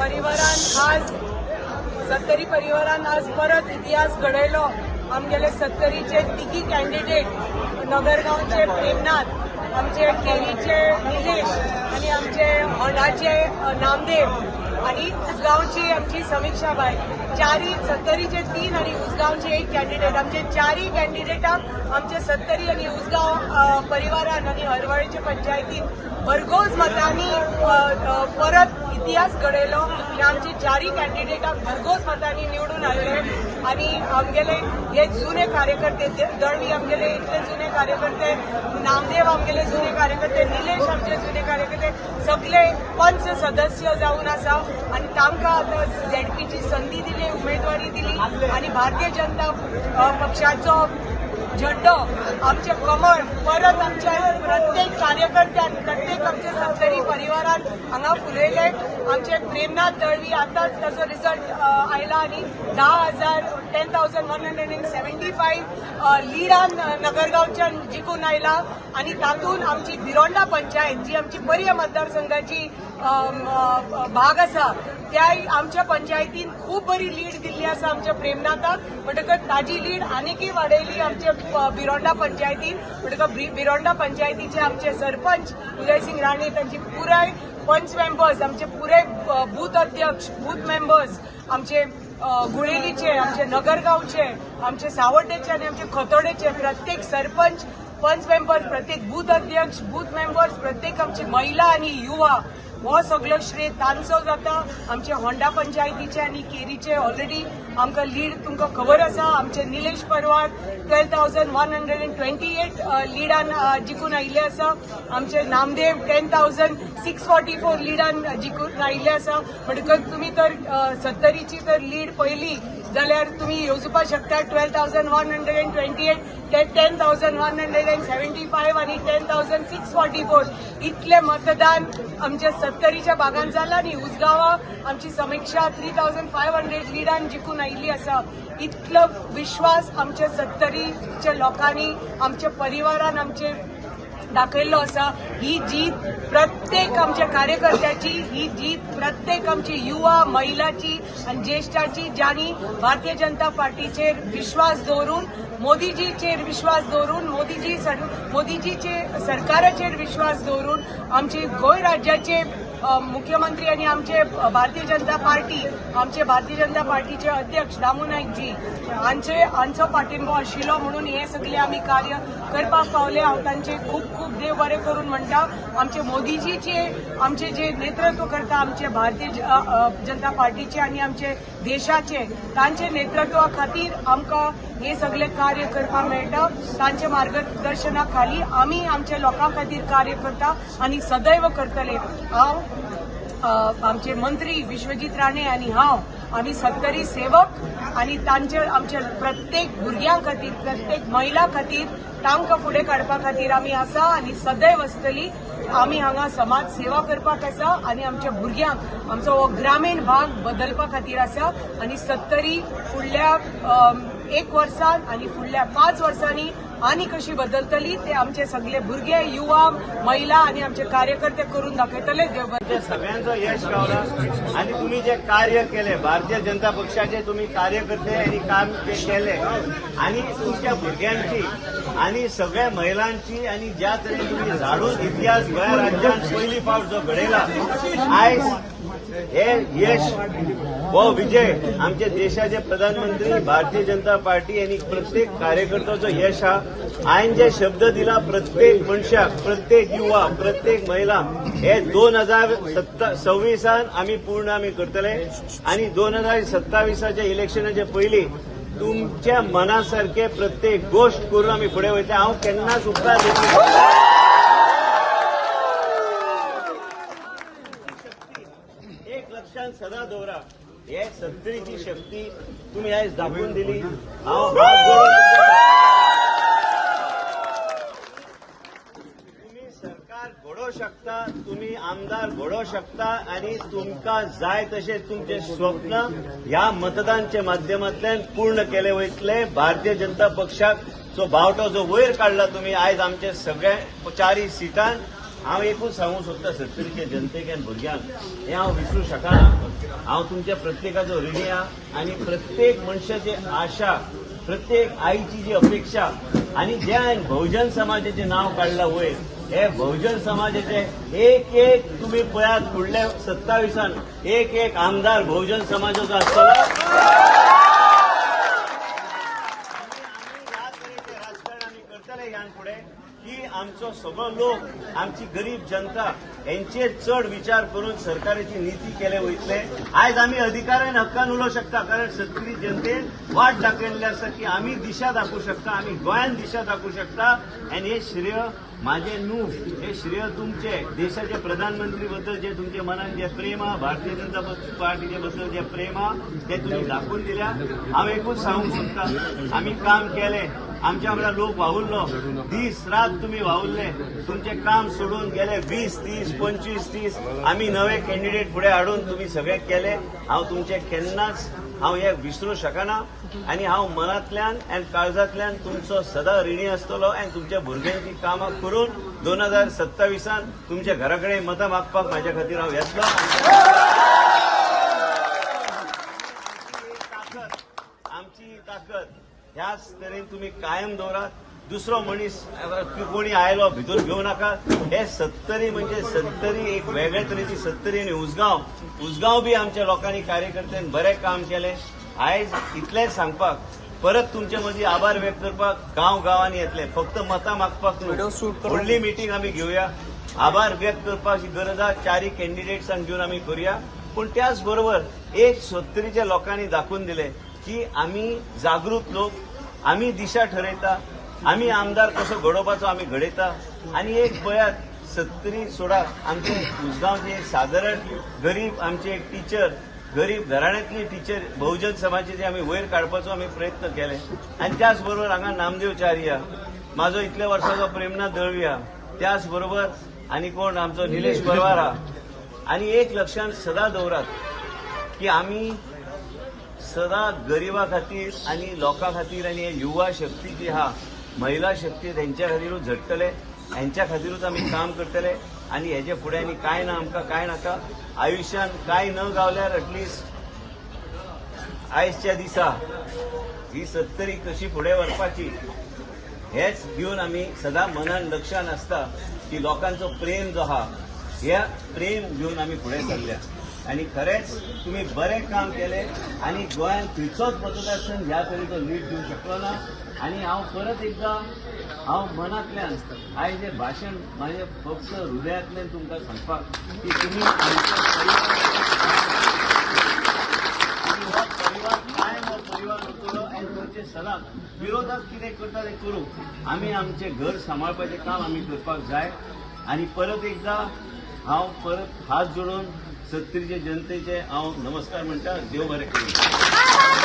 परिवारान आज सत्तरी परिवारान आज परत इतिहास घडयलो. आमगेले सत्तरीचे तिगी कॅन्डिडेट, नगरगांवचे प्रेमनाथ, आमचे केरीचे निलेश आनी आमचे होंडाचे नामदेव आनी उसगांवची आमची समिक्षाबाय, चारी सत्तरीचे 3 आनी उसगांवचे 1 कॅन्डिडेट. आमचे चारय कॅन्डिडेटांक आमचे सत्तरी आनी उसगांव परिवारान आनी हरवळचे पंचायतीन भरघोस मतांनी परत इतिहास घडयलो आनी आमचे चारय कॅन्डिडेटांक भरघोस मतांनी निवडून हाडले. आनी आमगेले हे जुने कार्यकर्ते, दळवी आमगेले इतले जुने कार्यकर्ते, नामदेव आमगेले जुने कार्यकर्ते, निलेश आमचे जुने कार्यकर्ते, सगळे पंच सदस्य जावन आसा आनी तांकां आतां झेडपीची संदी दिली, उमेदवारी दिली आनी भारतीय जनता पक्षाचो झेंडो आमचे कमळ परत आमच्या प्रत्येक कार्यकर्त्यान, प्रत्येक आमच्या सत्तरी परिवारान हांगा फुलयले. आमचे प्रेमनाथ दळवी आतांच ताचो रिजल्ट आयला आनी 10,175 लिडान नगरगांवच्यान जिखून आयला. आनी तातूंत आमची भिरोंडा पंचायत जी आमची पर्य मतदारसंघाची भाग आसा, त्याय आमच्या पंचायतीन खूब बरी लीड दिल्ली आसा आमच्या प्रेमनाथाक. म्हणटकच ताजी लीड आनीकय वाडयली आमचे भिरोंडा पंचायतीन. म्हणटकच भिरोंडा पंचायतीचे आमचे सरपंच उदयसिंग राणे, तांची पुराय पंच मेंबर्स, आमचे पुराय बूथ अध्यक्ष, बूथ मेंबर्स, आमचे गुळेलीचे, आमचे नगरगांवचे, आमचे सावड्डेचे आनी आमचे खोतोडेचे प्रत्येक सरपंच, पंच मेंबर्स, प्रत्येक बूथ अध्यक्ष, बूथ मेंबर्स, प्रत्येक आमची महिला आनी युवा, हो सगळो श्रेय तांचो जाता. आमचे होंडा पंचायतीचे आनी केरीचे ऑलरेडी आमकां लीड तुमकां खबर आसा. आमचे निलेश परवार 12,128 लिडान जिखून आयिल्ले आसा. आमचे नामदेव 10,644 लिडान जिखून आयिल्ले आसा. म्हणटकच तुमी तर सत्तरीची तर लीड पयली जाल्यार तुमी येवजुपाक शकता 12,128 ते 10,175 आनी 10,644 इतले मतदान आमच्या सत्तरीच्या भागान जाला. आनी उसगांवा आमची समिक्षा 3,500 लिडान जिखून आयिल्ली आसा. इतलो विश्वास आमच्या सत्तरीच्या लोकांनी, आमच्या परिवारान आमचे दाखयल्लो आसा. ही जीत प्रत्येक आमच्या कार्यकर्त्याची, ही जीत प्रत्येक आमची युवा, महिलाची आनी ज्येश्ठाची, ज्यांनी भारतीय जनता पार्टीचेर विश्वास दवरून, मोदीजीचेर विश्वास दवरून, मोदीजीचे सरकाराचेर विश्वास दवरून आमचे गोंय राज्याचे मुख्यमंत्री आनी आमचे भारतीय जनता पार्टी, आमचे भारतीय जनता पार्टीचे अध्यक्ष दामू नायकजी हांचो पाठिंबो आशिल्लो म्हणून हे सगळे आमी कार्य करपाक पावले. हांव तांचे खूब खूब देव बरें करून म्हणटा. आमचे मोदीजीचे आमचे जे नेतृत्व करता आमचे भारतीय जनता पार्टीचे आनी आमचे देशाचे, तांचे नेतृत्वा खातीर आमकां हे सगळे कार्य करपाक मेळटा. तांच्या मार्गदर्शना खाली आमी आमच्या लोकां खातीर कार्य करता आनी सदैव करतले. हांव आमचे मंत्री विश्वजीत राणे आनी हांव आमी सत्तरी सेवक आनी तांचे आमच्या प्रत्येक भुरग्यां खातीर, प्रत्येक महिला खातीर, तांकां फुडें काडपा खातीर आमी आसा आनी सदैव आसतली. आमी हांगा समाज सेवा करपाक आसा आनी आमच्या भुरग्यांक आमचो हो ग्रामीण भाग बदलपा खातीर आसा. आनी सत्तरी फुडल्या 1 वर्सान आनी फुडल्या 5 वर्सांनी आनी कशी बदलतली ते आमचे सगळे भुरगे, युवा, महिला आनी आमचे कार्यकर्ते करून दाखयतले. देव सगळ्यांचो यश गावला आनी तुम्ही जे कार्य केले, भारतीय जनता पक्षाचे तुम्ही कार्यकर्ते आनी काम जे केले आनी तुमच्या भुरग्यांची आनी सगळ्या महिलांची आनी ज्या तरेन तुम्ही झाडून इतिहास गोंया राज्यात पयली फावट जो घडयला, आयज हे यश हो विजय आमचे देशाचे प्रधानमंत्री, भारतीय जनता पार्टी आनी प्रत्येक कार्यकर्त्याचो यश हा. आयन जे शब्द दिला प्रत्येक मनशाक, प्रत्येक युवा, प्रत्येक महिला, हे 2026 आमी पूर्ण आमी करतले. आनी 2027 इलेक्शनाचे पयलीं तुमच्या मनासारखे प्रत्येक गोष्ट करून आमी फुडें वयतले. हांव केन्नाच उपकार एक लक्षात सदा दवरा, हे सत्तरीची शक्ती तुम्ही आयज दाखोवन दिली. हांव हात जोडून तुम्ही सरकार घडोवंक शकता, तुम्ही आमदार घडोवंक शकता आनी तुमकां जाय तशें तुमचें स्वप्न ह्या मतदानच्या माध्यमांतल्यान पूर्ण केले वयतले. भारतीय जनता पक्षाक जो बावटो जो वयर काडला तुम्ही आयज आमचे सगळे 4 सिटां हांव एकूच सांगूंक सोदता सत्तरीच्या जनतेक आनी भुरग्यांक, हें हांव विसरूं शकना. हांव तुमच्या प्रत्येकाचो ऋणी आहा आनी प्रत्येक मनशाची आशा, प्रत्येक आईची जी अपेक्षा आनी जे हांवें बहुजन समाजाचें नांव काडलां वयर, हे बहुजन समाजाचे एक एक तुमी पळयात, फुडल्या 27 एक एक आमदार बहुजन समाजाचो आसतलो. आमी ह्या तरेचें राजकारण आमी करतले ह्यान फुडें की आमचो सगळो लोक, आमची गरीब जनता हेंचेर चड विचार करून सरकाराची नीती केले वयतले. आयज आमी अधिकारान हक्कान उलोवंक शकता, कारण सत्तरी जनतेन वाट दाखयल्ली आसा की आमी दिशा दाखोवंक शकता, आमी गोंयान दिशा दाखोवंक शकता. आनी हे श्रेय माझे न्हू, हे श्रेय तुमचे देशाचे प्रधानमंत्री बद्दल जे तुमचे मनान जे प्रेम आहा, भारतीय जनता पार्टीचे बद्दल जे प्रेम आहा, ते तुमी दाखोवन दिल्या. हांव एकूच सांगूंक सोदता, आमी काम केलें, आमच्या वांगडा लोक वावुरलो, दीस रात तुमी वावुरले, तुमचें काम सोडून गेले 20 30 25 30 आमी नवे कॅन्डिडेट फुडें हाडून तुमी सगळें केलें. हांव तुमचें केन्नाच हांव हें विसरूं शकना आनी हांव मनांतल्यान आनी काळजांतल्यान तुमचो सदां ऋणी आसतलो आनी तुमच्या भुरग्यांची कामां करून 2027 तुमच्या घरा कडेन मतां मागपाक म्हाज्या खातीर हांव येतलो. आमची ताकद ह्याच तरेन तुमी कायम दवरात. दुसरो मनीस कोणी आयलो भितर घेवं नाका. हे सत्तरी म्हणजे सत्तरी एक वेगळे तरेची सत्तरी आनी उजगांव, उजगांव बी आमच्या लोकांनी कार्यकर्त्यांनी बरें काम केलें. आयज इतलेंच सांगपाक, परत तुमचे मदीं आभार व्यक्त करपाक गांव गांवांनी येतले, फक्त मतां मागपाक न्हू. व्हडली मिटींग आमी घेवया, आभार व्यक्त करपाची गरज आहा. चारय कॅन्डिडेट्सांक घेवन आमी करुया. पूण त्याच बरोबर एक सत्तरीच्या लोकांनी दाखोवन दिलें की आमी जागृत लोक, आमी दिशा ठरयता, आमी आमदार कसो घडोवपाचो आमी घडयता. आनी एक पळयात, सत्तरी सोडा, आमचे उजगांवचे सादारण गरीब आमचे एक टिचर, गरीब घराण्यांतली टिचर बहुजन समाजाचे आमी वयर काडपाचो आमी प्रयत्न केले. आनी त्याच बरोबर हांगा नामदेव चार्य, म्हाजो इतल्या वर्साचो प्रेमनाथ दळवी आहा, त्याच बरोबर आनी कोण आमचो निलेश परवार आहा. आनी एक लक्षांत सदां दवरात की आमी सदां गरिबा खातीर आनी लोकां खातीर आनी युवा शक्ती जी आहा, महिला शक्ती, तेंच्या खातीरूच झडटले, हेंच्या खातीरूच आमी काम करतले. आनी हेजे फुडें आनी कांय ना, आमकां कांय नाका. आयुश्यान कांय न गावल्यार एटलिस्ट आयजच्या दिसा ही सत्तरी कशी फुडें व्हरपाची हेच घेवन आमी सदां मनान लक्षान आसता की लोकांचो प्रेम जो आहा, हे प्रेम घेवन आमी फुडें सरल्या. आनी खरेंच तुमी बरें काम केलें आनी गोंयांत खंयचोच मतदारसंघ ह्या तरेचो लीड दिवंक शकलो ना. आनी हांव परत एकदां हांव मनांतल्यान आयज हें भाशण म्हाजें फक्त हृदयांतल्यान तुमकां सांगपाक की तुमी आमचो परिवार आनी हो परिवार कायम हो परिवार उरतलो. आनी तुमचे सदांच विरोधक कितें करता तें करूं, आमी आमचें घर सांबाळपाचें काम आमी करपाक जाय. आनी परत एकदां हांव परत हात जोडून सत्तरीचे जनतेचे हांव नमस्कार म्हणटा. देव बरें करूं.